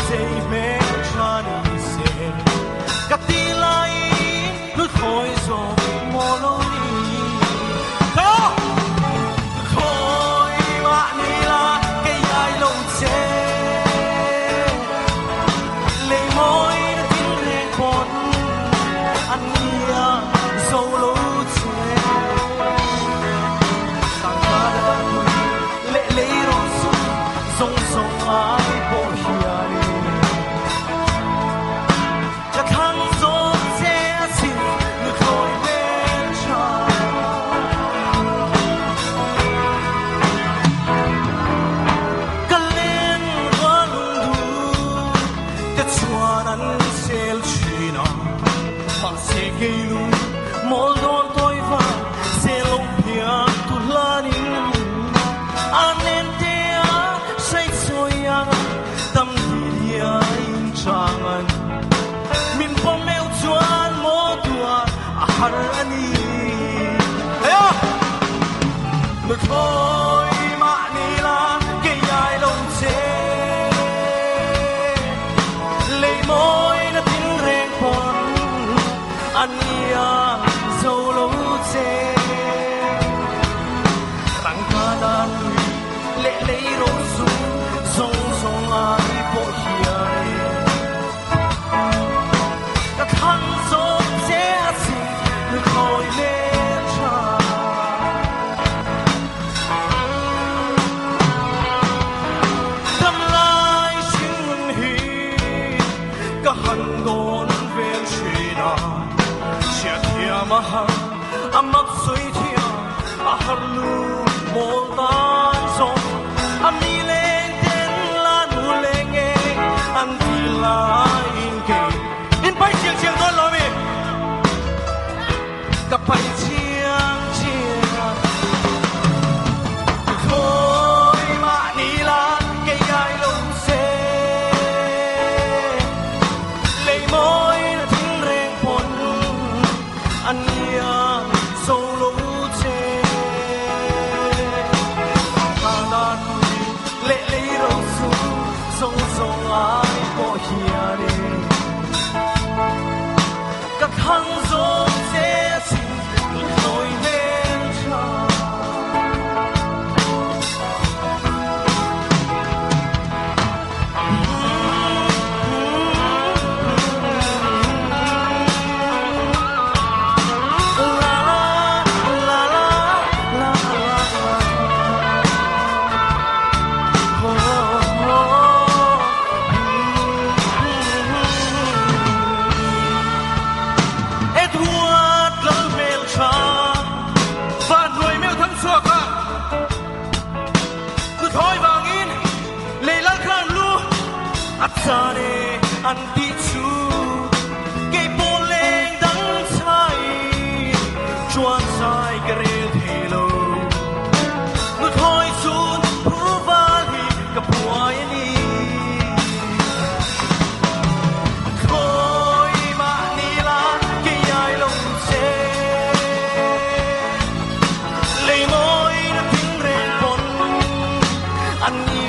zei hmeltha ni se ka ti laiin nuthlawi zawk maw lo ni. Ka nuthlawi mah ni la kei ai lo che lei mawi na tin reng pawn an nia zo lo che. Tangka darpui leh lei rawh sum zawng zawng ai pawh hianin ka thlang zawk che a sin nuthlawi hmel tha. Ka leng rual lungdu te chuan an sel thin a, mahse kei lung mawl dawn tawi vang sel lo phian tu hlanin a nen te a hrai chawi ang tam diliain chang an min pawm meuh chuan maw tuar a har a ni. Heia! Nuthlawi mahni la kei ai lo che lei mawi na tin reng pawn a nia zo lo che. Tangka dan tui leh lei ro sum zawng zawng ai pawh hianin ka thlang zawk che a sin nuthlawi hmel tha. Damlai hringnun hi ka han dawn vel thin a, hriatthiam a har a mak sawi thiam a har lu mawl tan zawng a mi leng ten la nu leng eng an ti laiin kei in pai chiang chiang dawn lo mi ka pai chiang chiang Khawi mahni la kei ai lo che lei mawi na thing reng pawn a nia zo lo che. Thana tui leh lei ro chu zawng zawng ai pawh hianin ka thlang zawk che a sin nuthlawi hmel tha. Edward Lalhmeltha Vanhnuai meuh thang chhuak a Nuthlawi vangin lei lal khan lu a chan e an tih chu kei pawh leng dang chai chuan zai ka rel thei lo. Nuthlawi chun phur val hi ka buai a ni. Nuthlawi mahni la kei ai lo che. Lei mawi na thing reng pawn an ni.